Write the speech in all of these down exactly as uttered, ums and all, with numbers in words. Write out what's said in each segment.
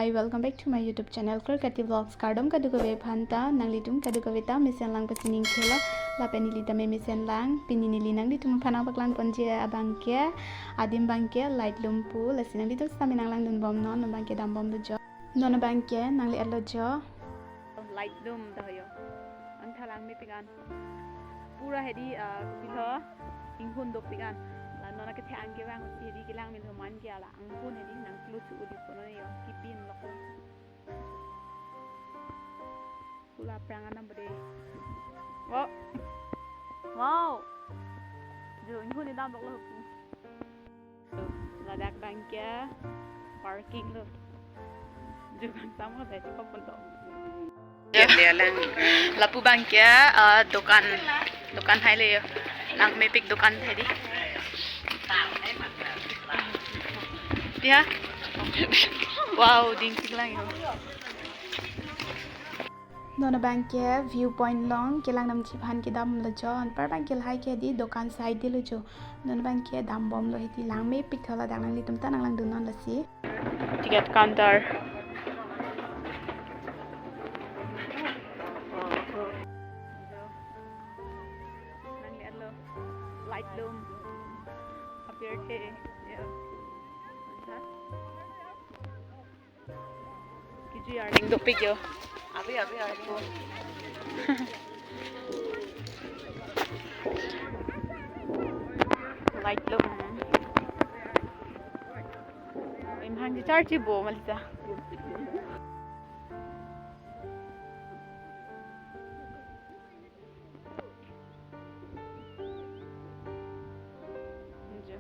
Hi, welcome back to my YouTube channel, Kurkati Vlogs. Kardom kadokave aphan ta, nanglitum kadokave ta mesen lang pachini ingthelo, lapen neli tame mesen lang. Pini neli nanglitum aphan nangpaklang ponji abangke, adim abangke Lightlum pu, lasi nanglitum sitame nanglangdun bomnon, non abangke dambomlo jo. Non abangke nangle-etlo jo. Lightlum ta ho jo. Angtha langmepik an. Pura hedi, ah, kopilo, inghun dopik an. La non akethe-ang kevang si hedi kelang min ho man ke la. Anghun hedi nangklu chu udi kono yo, kipin loklo. Pula aphrang anam bade. Wow. Wow. Jo, inghun ni damloklo. Ladak abangke parking lo. Jo, kangsam ko dai chipapon to. Lapu abangke, ah, dokan, dokan hailo jo. Langmepik dokan hedi. Dia. Wow, dingsi lang jo. Non abangke viewpoint along kelang damji aphan kedamlo jo. Anpar abangke lahai ke hedi dokan side lo jo. Non abangke dambomlo hedi, langmepik tho, ladak nanglitum ta nanglangdunnon lasi. Ticket counter. Nangle-etlo. Lightlum. Apirthe. Ya. Kiju arning dopik jo. Abi, abi, abi. Lightlum. Imhang di charge bo malita. Jo.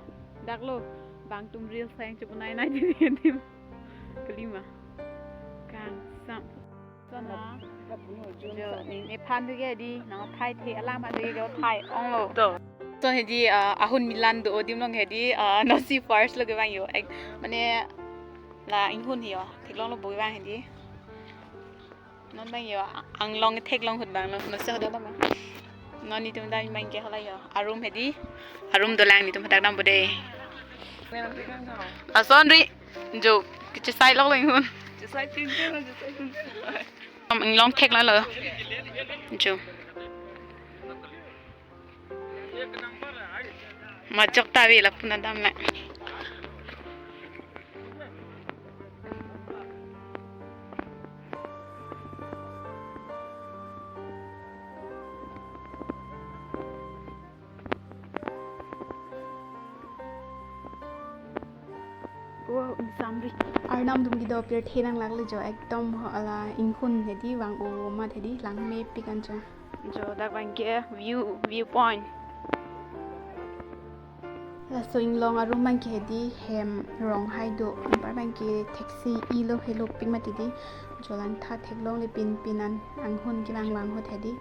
Daklo, bang atum reels sayang chepunai nai di di di. Kelima. Kangsam. Sana. Jo, ne, nephan tu ke di, nangthai the alam adu ke thai onglo. To. So hedi, ah, ahun milan do adim along hedi, ah, nosi first lo kevang jo. Ek, mane la inghun jo. Theklonglo bo kevang hedi. Non abang jo, anglong theklong ahut abang lo, nosi hoda lo ma. Non netum dam abangke hala jo. Arum hedi. Arum dolang, netum hadak dampo dei. Lason ri. Jo, kechesai loklo inghun. Chesai pin pin lo, chesai pin pin lo. Am, anglong theklo lo. Jo. Majok ta ave lapu nadam me. Wow, ingsamri. Arnam atum kedo apirthe nanglaklo jo, ekdom hala inghun hedi vang-o amat hedi langmepik an jo. Jo dak abangke view, view point. Laso inglong arum abangke hedi hem rong hai do, anpar abangke theksi-ilo, helopik mati di. Jo langtha theklongle pin pin an, anghun kevang vang ahut hedi.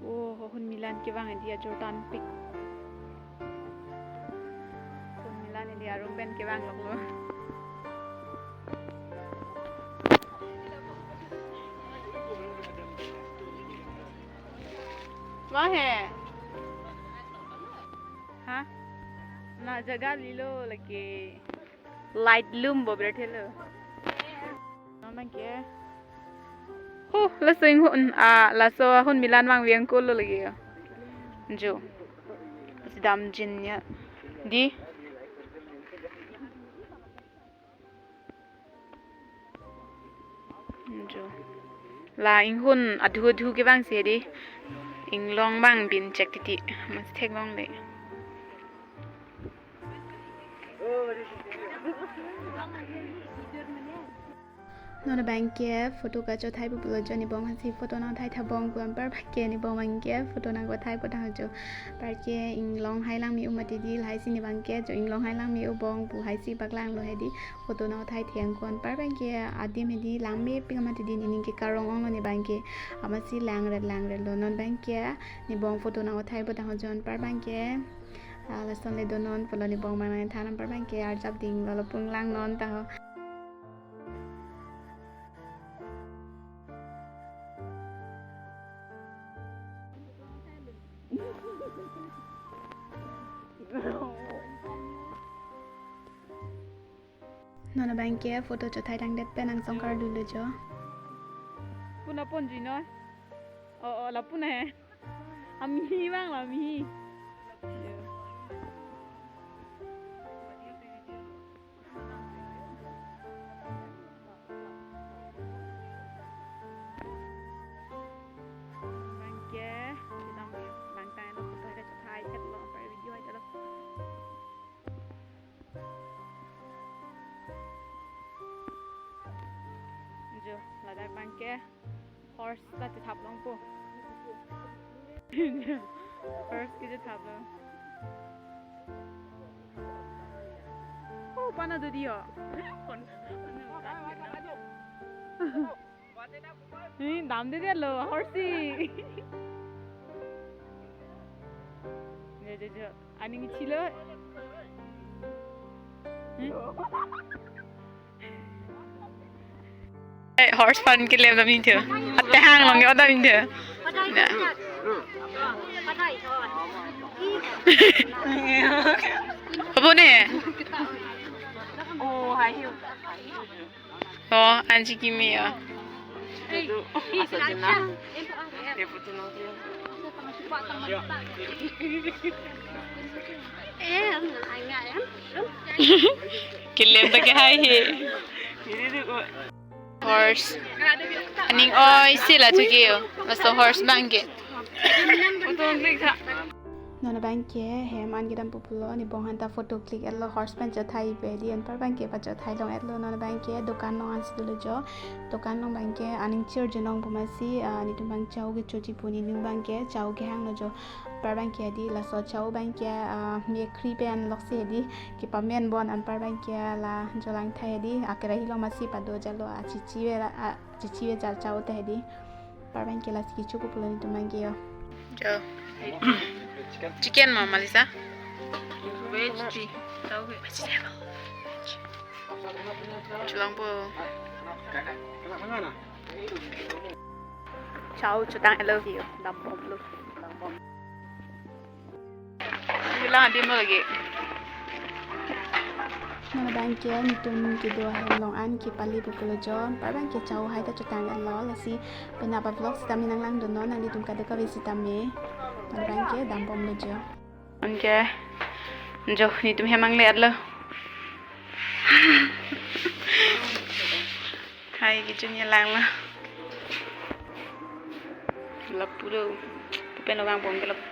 Oh, ahun milan kevang hedi ajor tanpik. Ahun milan hedi arum pen kevang loklo. Wah he. Ha? Na jaga lilo lagi. Lightlum bo berthelo. Non abangke. Huh, laso inghun, ah, laso ahun milan vang veng kolo lagi ya. Jo. Sidam jin ya. Di. Jo. La inghun adhu adhu kevang si di. Inglong abang bin chek titi. Mas theklongle. Non abangke photo kachothai pulo jo, nebong aphansi photo nangthai thabong pu, anpar abangke nebong abangke photo nangkothai pu tang jo. Anparke inglong hai langme-o mati di, lahai si nebangke jo inglong hai langme-o bong pu hai si paklanglo hedi, photo nangkothai thengkon. Anpar abangke adim hedi langmepik mati di, nening ke karong onglo nebangke, amatsi langret langretlo. Non abangke nebong photo nangkothai pu tang jo, anpar abangke. Ah, lason le donon pulo, nebong abang nangthan, anpar abangke arjap ding lo, lapu inglangnon ta ho. Non abangke photo chothai tangdet pen angsong kardulo jo. Puna ponji no. Oh, oh, la puna he. Ami bang la mi. Bangke, kita bangtang lo, photo hai chothai thet lo, video hai lo. Jo, ladak bangke horse ta chethap longpo. Horse ke chethap long. Oh, pana do diyo. Ni damde dia lo horse. Jo, jo, jo. Aning chilo. Hmm? Eh, horse fun ke lem dam ningthe. Ate hang long yo dam ningthe. Na. Apa ne? Oh, hai hiu. Oh, anji kimi ya. Kelem ta ke hai he. Horse. Aning oi sila chuki yo. Laso horse bangke. Non abangke hem an kedam pupulo, ne bong hanta photo click etlo, horse pen chothai pe di, anpar bangke pachothai long etlo. Non abangke dokan long ansi dolo jo. Dokan long bangke aning chir jenong pumasi, ah, netum bang chau kechoji pu, ne nu bangke chau kehang lo jo. Anpar bangke di laso chau bangke, ah, me khri pen loksi di kepamen bon, anpar bangke la jolang thai di, akera hilong masi pado jalo, ah, chichi ve la, ah, chichi ve jal chau te di. Anpar bangke lasi kecho pulo netum bangke yo. Jo. Chicken ma, Malisa? Veg chi. Chau ke. Vegetable. Chulang po. Chau chotang, I love you. Dam bom lo. Dam bom. Bilang adim lagi. Non abangke netum kedo ahem long an kepali pupulo jo. Anpar bangke chau hai ta chotang etlo, lasi penap a vlog sitame nanglangdunnon, nanglitum kadokave sitame. Non abangke dam bom lo jo. Anke jo netum hem nangle etlo. Hai, kejun ya lang la. Lapu lo. Pupen lo bang bong ke lapu.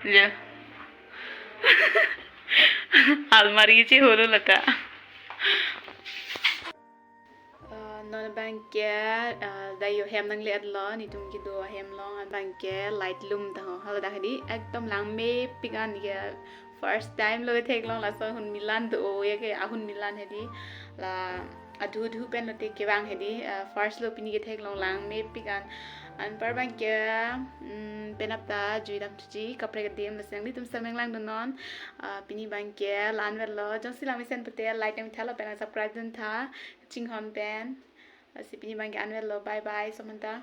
Ya. Almari che holo lata. Ah, non bangke, ah, dak yo hem nangle etlo, netum kedo ahem long an bangke light lum ta ho. Haladak di ekdom langmepik an ke, first time lo theklong, laso ahun milan do o ya ke, ahun milan hedi. La adhu adhu pen lote kevang hedi, ah, first lo pini ketheklong, langmepik an. Anpar bangke, mm, penap ta jui dam thuji, kaprek adim, lasi nanglitum sitame nanglangdunnon. Ah, pini bangke la-an vetlo, jongsi langmesen pute like nang tha lapen subscribe dun tha, chinghon pen. Lasi pini bangke an vetlo, bye bye, somanta.